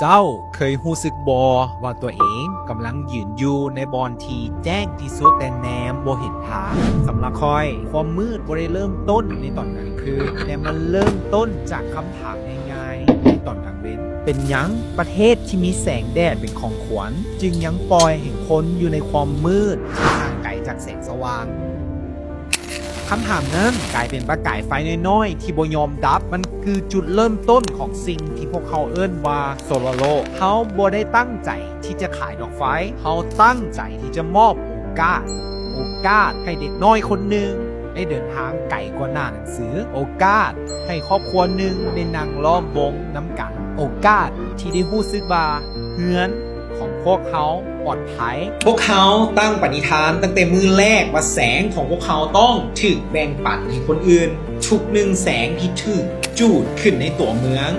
ເຈົ້າເຄີຍຮູ້ສຶກບໍ່ວ່າຕົວເອງກຳລັງຢືນຢູ່ໃນບ່ອນທີ່ແຈ້ງທີ່ສຸດ ແຕ່ແນມບໍ່ເຫັນທາງ? ສຳລັບຂ້ອຍ, ຄວາມມືດບໍ່ໄດ້ເລີ່ມຕົ້ນໃນຕອນກາງຄືນ, ແຕ່ມັນເລີ່ມຕົ້ນຈາກຄຳຖາມງ່າຍໆໃນຕອນກາງເວັນ. ເປັນຫຍັງປະເທດທີ່ມີແສງແດດເປັນຂອງຂວັນ ຈຶ່ງຍັງປ່ອຍໃຫ້ຄົນຢູ່ໃນຄວາມມືດທີ່ຫ່າງໄກຈາກແສງສະຫວ່າງ? ຄຳຖາມນັ້ນກາຍເປັນປະກາຍໄຟນ້ອຍໆທີ່ບໍ່ຍອມດັບ. ມັນຄືຈຸດເລີ່ມຕົ້ນຂອງສິ່ງທີ່ພວກເຮົາເອີ້ນວ່າໂຊລາໂລ. ເຮົາບໍ່ໄດ້ຕັ້ງໃຈທີ່ຈະຂາຍດອກໄຟ, ເຮົາຕັ້ງໃຈທີ່ຈະມອບໂອກາດ, ໂອກາດໃຫ້ເດັກນ້ອຍຄົນໜຶ່ງໄດ້ເດີນທາງໄກກວ່າໜ້າໜັງສື, ໂອກາດໃຫ້ຄອບຄົວໜຶ່ງໄດ້ນັ່ງລ້ອມວົງນຳກັນ, ໂອກາດທີ່ໄດ້ຮູ້ສຶກວ່າເຮືອນ ຂອງພວກເຮົາປອດໄພ. ພວກເຮົາຕັ້ງປະນິທານຕັ້ງແຕ່ມື້ແລກວ່າແສງຂອງພວກເຮົາຕ້ອງຖືກແບ່ງປັນໃຫ້ຄົນອື່ນ. ທຸກໜຶ່ງແສງທີ່ຖືກຈູດຂຶ້ນໃນຕົວເມືອງ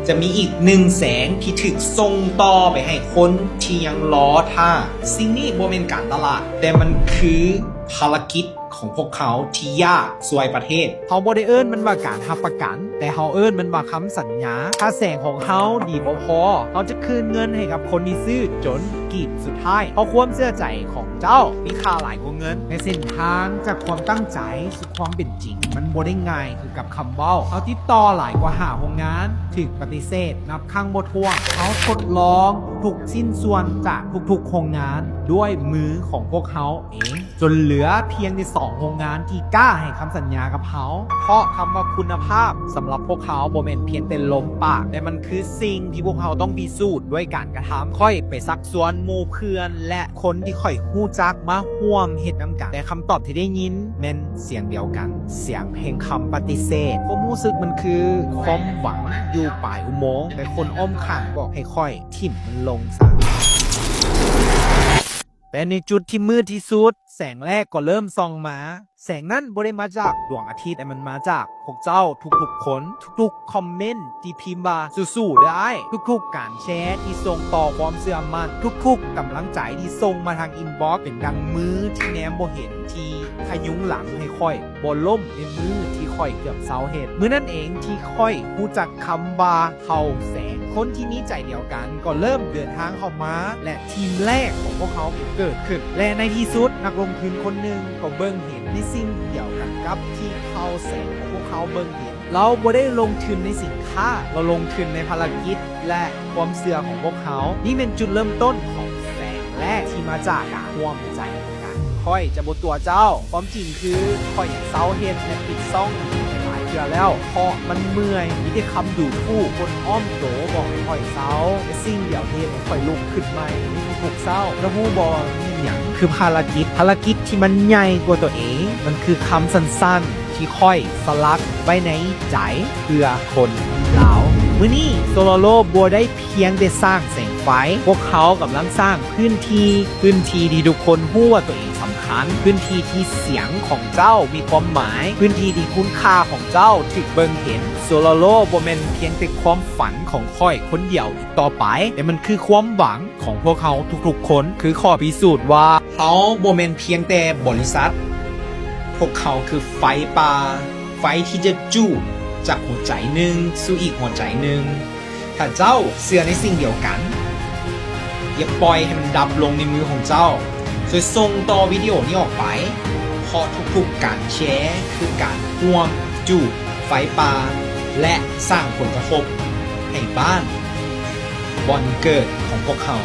ຈະມີອີກໜຶ່ງແສງທີ່ຖືກສົ່ງຕໍ່ໄປໃຫ້ຄົນທີ່ຍັງລໍຖ້າ. ສິ່ງນີ້ບໍ່ແມ່ນການຕະຫຼາດ, ແຕ່ມັນຄືພາລະກິດ ຂອງພວກເຮົາທີ່ຢາກຊ່ວຍປະເທດ. ເຮົາບໍ່ໄດ້ເອີ້ນມັນວ່າການຮັບປະກັນ, ແຕ່ເຮົາເອີ້ນມັນວ່າຄຳສັນຍາ. ຖ້າແສງຂອງເຮົາດີບໍ່ພໍ, ເຮົາຈະຄືນເງິນໃຫ້ກັບຄົນທີ່ຊື້ຈົນກີບສຸດທ້າຍ. ເພາະຄວາມເຊື່ອໃຈຂອງເຈົ້າມີຄ່າຫຼາຍກວ່າເງິນ. ໃນເສັ້ນທາງຈາກຄວາມຕັ້ງໃຈສູ່ຄວາມເປັນຈິງ, ມັນບໍ່ໄດ້ງ່າຍຄືກັບຄຳເວົ້າ. ເຮົາຕິດຕໍ່ຫຼາຍກວ່າຫ້າໂຮງງານ, ຖືກປະຕິເສດນັບຄັ້ງບໍ່ຖ້ວງ. ເຮົາທົດລອງທຸກຊິ້ນສ່ວນຈາກທຸກໆໂຮງງານດ້ວຍມືຂອງພວກເຮົາເອງ. ຈົນເຫຼືອພຽງແຕ່ສອງໂຮງງານທີ່ກ້າໃຫ້ຄຳສັນຍາກັບເຮົາ, ເພາະຄຳວ່າຄຸນນະພາບສຳລັບພວກເຮົາບໍ່ແມ່ນພຽງແຕ່ລົມປາກ, ແຕ່ມັນຄືສິ່ງທີ່ພວກເຮົາຕ້ອງພິສູດດ້ວຍການກະທຳ. ຂ້ອຍໄປຊັກຊວນໝູ່ເພື່ອນ ແລະ ຄົນທີ່ຂ້ອຍຮູ້ຈັກມາຮ່ວມເຮັດນຳກັນ, ແຕ່ຄຳຕອບທີ່ໄດ້ຍິນແມ່ນສຽງດຽວກັນ, ສຽງແຫ່ງຄຳປະຕິເສດ. ຄວາມຮູ້ສຶກມັນຄືຄວາມຫວັງຢູ່ປາຍອຸໂມງ, ແຕ່ຄົນອ້ອມຂ້າງບອກໃຫ້ຂ້ອຍຖິ້ມມັນລົງຊະ. ແຕ່ໃນຈຸດທີ່ມືດທີ່ສຸດ, ແສງແລກກໍເລີ່ມສ່ອງມາ. ແສງນັ້ນບໍ່ໄດ້ມາຈາກດວງອາທິດ, ແຕ່ມັນມາຈາກພວກເຈົ້າທຸກໆຄົນ, ທຸກໆຄອມເມັນທີ່ພິມວ່າ ສູ້ໆເດີອ້າຍ, ທຸກໆການແຊທີ່ສົ່ງຕໍ່ຄວາມເຊື່ອໝັ້ນ, ທຸກໆກຳລັງໃຈທີ່ສົ່ງມາທາງອິນບັອກ ເປັນດັ່ງມືທີ່ແນມບໍ່ເຫັນທີ່ພະຍຸງຫຼັງໃຫ້ຂ້ອຍບໍ່ລົ້ມໃນມື້ທີ່ຂ້ອຍເກືອບເຊົາເຮັດ. ມື້ນັ້ນເອງທີ່ຂ້ອຍຮູ້ຈັກຄຳວ່າ ເຜົ່າແສງ. ຄົນທີ່ມີໃຈດຽວກັນກໍເລີ່ມເດີນທາງເຂົ້າມາ ແລະ ທີມແລກຂອງພວກເຮົາກໍເກີດຂຶ້ນ. ແລະ ໃນທີ່ສຸດ, ນັກລົງທຶນຄົນໜຶ່ງກໍເບິ່ງເຫັນໃນສິ່ງດຽວກັນກັບທີ່ເຜົ່າແສງຂອງພວກເຮົາເບິ່ງເຫັນ. ລາວບໍ່ໄດ້ລົງທຶນໃນສິນຄ້າ, ລາວລົງທຶນໃນພາລະກິດ ແລະ ຄວາມເຊື່ອຂອງພວກເຮົາ. ນີ້ແມ່ນຈຸດເລີ່ມຕົ້ນຂອງແສງແລກທີ່ມາຈາກການຮ່ວມໃຈກັນ. ຂ້ອຍຈະບໍ່ຕົວະເຈົ້າ. ຄວາມຈິງຄື ຂ້ອຍເຊົາເຮັດ ແລະ ປິດຊ່ອງຫຼາຍເທື່ອແລ້ວ ເພາະມັນເມື່ອຍ. ມີແຕ່ຄຳດູຖູກ, ຄົນອ້ອມໂຕບອກໃຫ້ຂ້ອຍເຊົາ, ແຕ່ສິ່ງດຽວທີ່ເຮັດໃຫ້ຂ້ອຍລຸກຂຶ້ນໃໝ່ໃນທຸກໆເຊົ້າ. ເຈົ້າຮູ້ບໍ່ວ່າມັນແມ່ນຫຍັງ? ຄືພາລະກິດ, ພາລະກິດທີ່ມັນໃຫຍ່ກວ່າຕົວເອງ. ມັນຄືຄຳສັ້ນໆ ທີ່ຂ້ອຍສະຫຼັກໄວ້ໃນໃຈເພື່ອຄົນລາວ. ມື້ນີ້ໂຊລາໂລບໍ່ໄດ້ພຽງແຕ່ສ້າງແສງໄຟ, ພວກເຮົາກຳລັງສ້າງພື້ນທີ່, ພື້ນທີ່ທີ່ທຸກຄົນຮູ້ວ່າຕົວເອງສຳຄັນ, ພື້ນທີ່ທີ່ສຽງຂອງເຈົ້າມີຄວາມໝາຍ, ພື້ນທີ່ທີ່ຄຸນຄ່າຂອງເຈົ້າຖືກເບິ່ງເຫັນ. ໂຊລາໂລບໍ່ແມ່ນພຽງແຕ່ຄວາມຝັນຂອງຂ້ອຍຄົນດຽວອີກຕໍ່ໄປ, ແຕ່ມັນຄືຄວາມຫວັງ ຂອງພວກເຮົາທຸກໆຄົນ ຄືຂໍ້ພິສູດວ່າເຮົາບໍ່ແມ່ນພຽງແຕ່ບໍລິສັດ. ພວກເຮົາຄືໄຟປ່າ, ໄຟທີ່ຈະຈູດຈາກຫົວໃຈໜຶ່ງສູ່ອີກຫົວໃຈໜຶ່ງ. ຖ້າເຈົ້າເຊື່ອໃນສິ່ງດຽວກັນ, ຢ່າປ່ອຍໃຫ້ມັນດັບລົງໃນມືຂອງເຈົ້າ. ຊ່ວຍສົ່ງຕໍ່ວິດີໂອນີ້ອອກໄປ, ເພາະທຸກໆການແຊຄືການຮ່ວມຈູດໄຟປ່າ ແລະ ສ້າງຜົນກະທົບໃຫ້ບ້ານ ບ່ອນເກີດຂອງພວກເຮົາ.